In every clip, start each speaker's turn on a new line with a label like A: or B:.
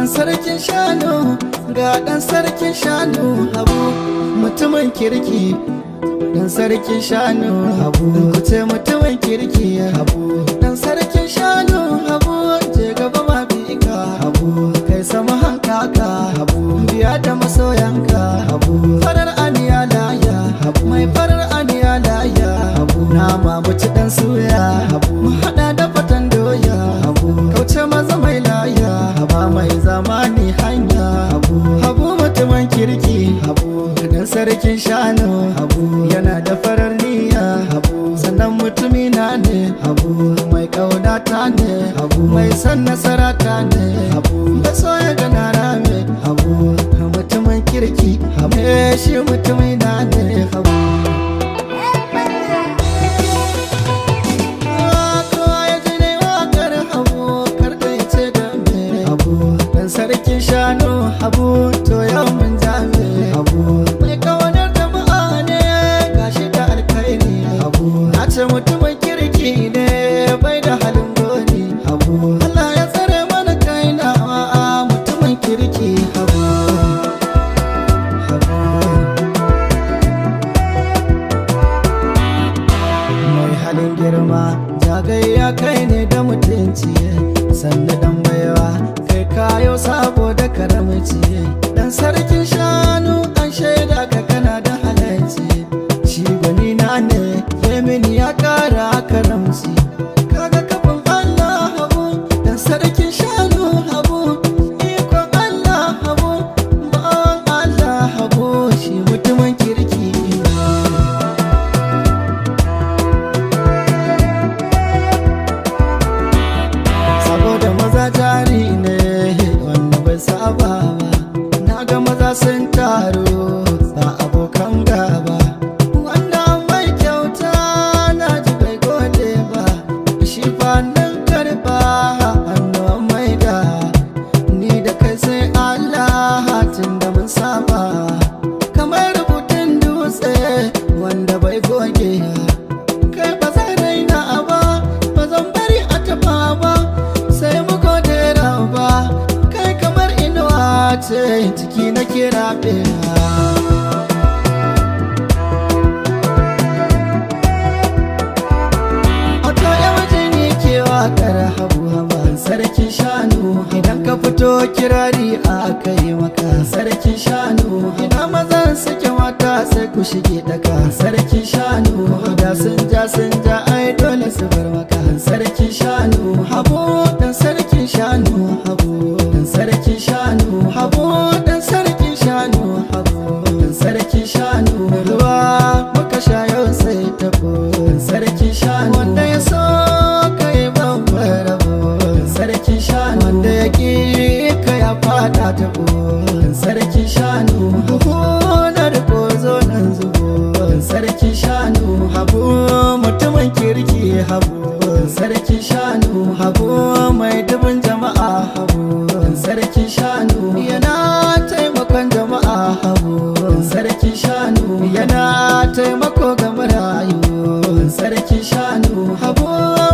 A: Dan sarkin shanu, ga dan sarkin shanu Habu, mutumin kirki. Dan sarkin shanu Habu, ku ce mutumin kirki Habu. Dan sarkin shanu Habu, je gaba ma bi ka Habu, kai sama hankaka Habu, biya da masoyanka Habu. Farar aniya laya Habu, mai farar aniya laya Habu. Nama mu ci dan suya Habu, mu hada da fatan doya Habu. Kauce maza mai laya Haba, mai zamani hanya Habu. Habu mutumin kirki Habu, dan sarkin shanu Habu, yana da farar niyya Habu. Sannan mutumi na ne Habu, mai kaunata ne Habu, mai son nasara ta ne Habu, da soya ga na rame Habu. Mutumin kirki Habu, shi mutumi na ne Habu. Kowa ya ji ne wakar Habu, kar da ya ce da me Habu. Dan sarkin shanu Habu, to yau mun jame Habu. Mai kawanar jama'a ne, gashi da alkhairi Habu. Na ce mutumin kirki ne, bai da halin gori Habu. Allah ya tsare mana kaina, a'a mutumin kirki Habu. Habu. Mai halin girma, jagayya kai ne da mutunci. Sannu dan baiwa, kai kayo saboda karamci. Dan sarkin shanu, an shaida ka kana da halarci. Shi gwani na ne, yemini ya kara karamci. Kaga kafin Allah Habu, dan sarkin shanu Habu, ikon Allah Habu, bawan Allah Habu, shi mutumin kirki ne. Saboda maza jari ne wanda bai saba ba, na ga maza sun taru ba abokan gaba. Wanda mai kyauta na ji bai gode ba, shi fa nan karba hannu mai da. Ni da kai sai Allah, tun da mun saba, kamar rubutun dutse wanda bai goge. Kai ba zan raina ba, ba zan bari a tafa ba, sai mu gode ba. Kai kamar inuwa ce ciki na kira. Wato ya waje ne ke wakar Habu Haba, sarkin shanu. Idan ka fito kirari a kai maka, sarkin shanu. Ina mazan suke, mata sai ku shige daka, sarkin shanu. Da sun ja sun ja, ai dole su bar maka, sarkin shanu Habu. Dan sarkin shanu Habu, dan sarkin shanu Habu, dan sarkin shanu Habu, dan sarkin shanu. Ruwa muka sha yau sai tabo, dan sarkin shanu. Wanda ya so kai babbar rabo, dan sarkin shanu. Wanda ya ki ka ya fada tabo, dan sarkin shanu. Buhu na riko zo nan zubo, dan sarkin shanu Habu. Mutumin kirki Habu, dan sarkin shanu Habu, mai dubin jama'a Habu, dan sarkin shanu. Yana taimakon jama'a Habu, dan sarkin shanu. Yana taimako ga marayu, dan sarkin shanu Habu.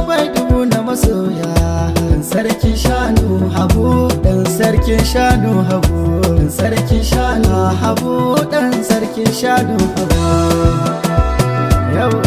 A: Mai dubu na masoya, dan sarkin shanu Habu. Dan sarkin shanu Habu, dan sarkin shanu Habu, dan sarkin shanu Habu. Yawa.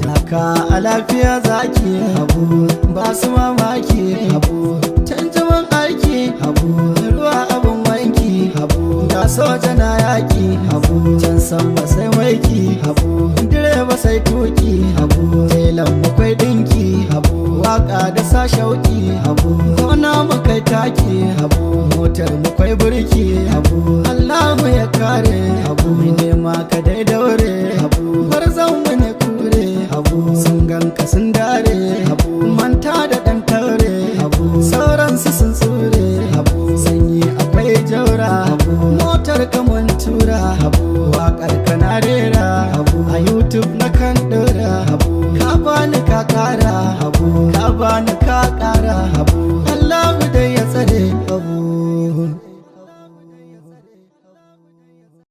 A: Taka a lafiya zaki Habu, ba su mamaki Habu. Canjaman aiki Habu, ruwa abin wanki Habu. Ga soja na yaki Habu, can sama sai maiki Habu. Direba sai tuki Habu, telan mu kwai dinki Habu. Waka da sa shauki Habu, gona mu kai taki Habu. Motar mu kwai burki Habu, Allahu ya kare Habu. Mai nema ka dai daure Habu, barzan mu ne kure Habu. Sun ganka sun dare Habu, manta da dan taure Habu. Sauransu sun tsure Habu, sanyi akwai jaura Habu. Motar ka mun tura Habu, waƙar ka na rera Habu. A YouTube na kan ɗora Habu, ka bani ka kara.